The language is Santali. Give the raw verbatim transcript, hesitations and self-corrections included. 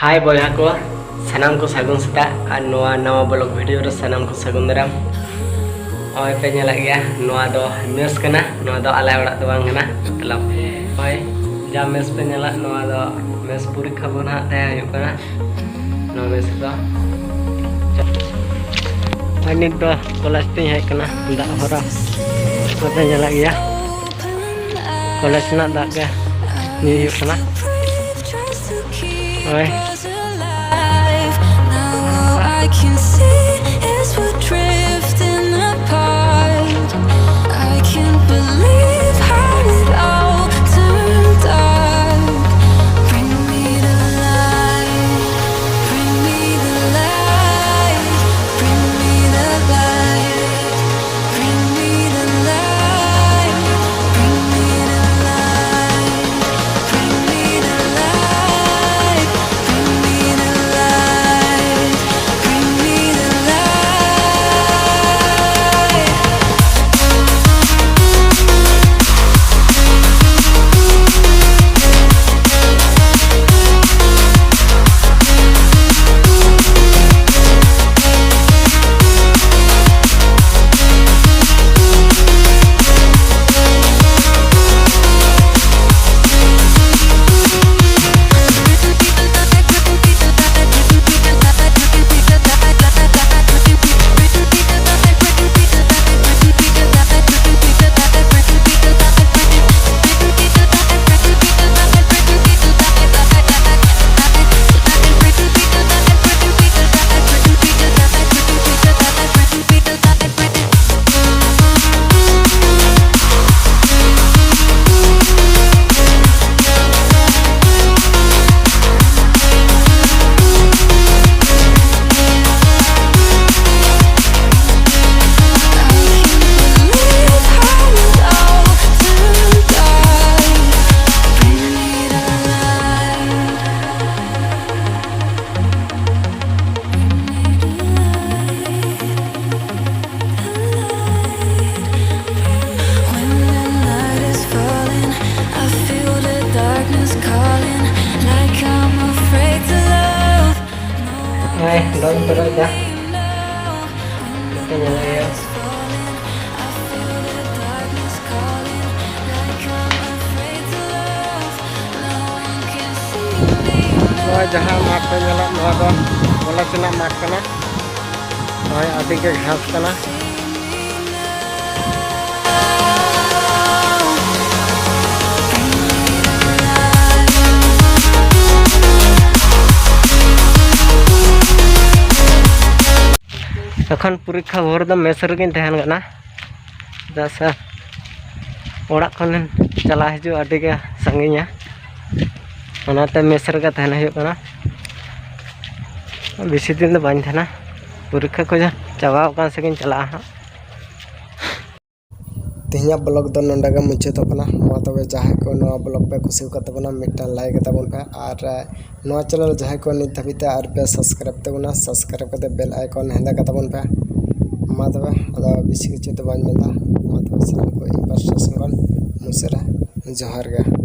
ᱦᱟᱭ ᱵᱚᱭᱦᱟ ᱠᱚ, ᱥᱟᱱᱟᱢ ᱠᱚ ᱥᱟᱹᱜᱩᱱ ᱥᱮᱛᱟᱜ ᱟᱨ ᱱᱚᱣᱟ ᱱᱟᱣᱟ ᱵᱞᱚᱜ ᱵᱷᱤᱰᱤᱭᱳ ᱨᱮ ᱥᱟᱱᱟᱢ ᱠᱚ ᱥᱟᱹᱜᱩᱱ ᱫᱟᱨᱟᱢ᱾ ᱱᱚᱜᱼᱚᱭ ᱯᱮ ᱧᱮᱞᱮᱫ ᱜᱮᱭᱟ, ᱱᱚᱣᱟ ᱫᱚ ᱢᱮᱥ ᱠᱟᱱᱟ, ᱱᱚᱣᱟ ᱫᱚ ᱟᱞᱮ ᱚᱲᱟᱜ ᱫᱚ ᱵᱟᱝ ᱠᱟᱱᱟ᱾ ᱢᱚᱛᱞᱚᱵ ᱱᱚᱜᱼᱚᱭ ᱡᱟ ᱢᱮᱥ ᱯᱮ ᱧᱮᱞᱟ, ᱱᱚᱣᱟ ᱫᱚ ᱢᱮᱥ ᱯᱚᱨᱤᱠᱠᱷᱟ ᱵᱚᱱ ᱦᱟᱸᱜ ᱛᱟᱦᱮᱸ ᱦᱩᱭᱩᱜ ᱠᱟᱱᱟ ᱱᱚᱣᱟ ᱢᱮᱥ ᱨᱮᱫᱚ᱾ ᱟᱨ ᱱᱤᱛ ᱫᱚ ᱠᱚᱞᱮᱡᱽ ᱛᱤᱧ ᱦᱮᱡ ᱠᱟᱱᱟ, ᱫᱟᱜ ᱦᱚᱨᱟ ᱱᱚᱛᱮ ᱧᱮᱞᱮᱫ ᱜᱮᱭᱟ, ᱠᱚᱞᱮᱡᱽ ᱨᱮᱱᱟᱜ ᱫᱟᱜ ᱜᱮ ᱧᱩᱭ ᱦᱩᱭᱩᱜ ᱠᱟᱱᱟ᱾ ᱦᱳᱭ᱾ Now all I can see is we're drifting apart. I can't believe how it all turned dark. Bring me the light, bring me the light, bring me the light, bring me the light, bring me the light, bring me the light, bring me the light, bring me the light. ᱵᱟᱹᱧ ᱯᱮᱨᱮᱡ ᱫᱟ᱾ ᱱᱚᱛᱮ ᱧᱮᱞ ᱦᱩᱭᱩᱜᱼᱟ᱾ ᱱᱚᱣᱟ ᱡᱟᱦᱟᱸ ᱢᱟᱴᱷ ᱯᱮ ᱧᱮᱞᱟ, ᱱᱚᱣᱟ ᱫᱚ ᱵᱚᱞᱚ ᱨᱮᱱᱟᱜ ᱢᱟᱴᱷ ᱠᱟᱱᱟ᱾ ᱱᱚᱜᱼᱚᱭ ᱟᱹᱰᱤ ᱜᱮ ᱜᱷᱟᱥ ᱠᱟᱱᱟ᱾ ᱮᱠᱷᱚᱱ ᱯᱚᱨᱤᱠᱠᱷᱟ ᱵᱷᱳᱨ ᱫᱚ ᱢᱮᱥ ᱨᱮᱜᱮᱧ ᱛᱟᱦᱮᱱ ᱠᱟᱱᱟ, ᱪᱮᱫᱟᱜ ᱥᱮ ᱚᱲᱟᱜ ᱠᱷᱚᱱ ᱪᱟᱞᱟᱜ ᱦᱤᱡᱩᱜ ᱟᱹᱰᱤ ᱜᱮ ᱥᱟᱺᱜᱤᱧᱟ᱾ ᱚᱱᱟᱛᱮ ᱢᱮᱥ ᱨᱮᱜᱮ ᱛᱟᱦᱮᱱ ᱦᱩᱭᱩᱜ ᱠᱟᱱᱟ᱾ ᱵᱮᱥᱤ ᱫᱤᱱ ᱫᱚ ᱵᱟᱹᱧ ᱛᱟᱦᱮᱱᱟ, ᱯᱚᱨᱤᱠᱠᱷᱟ ᱠᱚ ᱪᱟᱵᱟᱣ ᱟᱠᱟᱱ ᱥᱮᱜᱤᱧ ᱪᱟᱞᱟᱜᱼᱟ ᱦᱟᱸᱜ᱾ ᱛᱮᱦᱮᱧᱟᱜ ᱵᱞᱚᱜ ᱫᱚ ᱱᱚᱰᱮ ᱜᱮ ᱢᱩᱪᱟᱹᱫᱚᱜ ᱠᱟᱱᱟ᱾ ᱢᱟ ᱛᱚᱵᱮ, ᱡᱟᱦᱟᱸᱭ ᱠᱚ ᱱᱚᱣᱟ ᱵᱞᱚᱜ ᱯᱮ ᱠᱩᱥᱤ ᱟᱠᱟᱫ ᱛᱟᱵᱚᱱᱟ, ᱢᱤᱫᱴᱟᱝ ᱞᱟᱭᱤᱠ ᱛᱟᱵᱚᱱ ᱯᱮ, ᱟᱨ ᱱᱚᱣᱟ ᱪᱮᱱᱮᱞ ᱡᱟᱦᱟᱸᱭ ᱠᱚ ᱱᱤᱛ ᱫᱷᱟᱹᱵᱤᱡ ᱛᱮ ᱟᱹᱣᱨᱤ ᱯᱮ ᱥᱟᱵᱥᱠᱨᱟᱭᱤᱵ ᱛᱟᱵᱚᱱᱟ, ᱥᱟᱵᱥᱠᱨᱟᱭᱤᱵ ᱠᱟᱛᱮ ᱵᱮᱞ ᱟᱭᱠᱚᱱ ᱦᱮᱸᱫᱮ ᱠᱟᱛᱟ ᱵᱚᱱ ᱯᱮ᱾ ᱢᱟ ᱛᱚᱵᱮ, ᱟᱫᱚ ᱵᱮᱥᱤ ᱠᱤᱪᱷᱩ ᱫᱚ ᱵᱟᱹᱧ ᱢᱮᱱᱫᱟ᱾ ᱢᱟ ᱛᱚᱵᱮ, ᱥᱟᱱᱟᱢ ᱠᱚ ᱤᱧ ᱯᱟᱥᱴᱟ ᱥᱮᱱ ᱠᱷᱚᱱ ᱢᱩᱪᱟᱹᱫ ᱨᱮ ᱡᱚᱦᱟᱨ ᱜᱮ᱾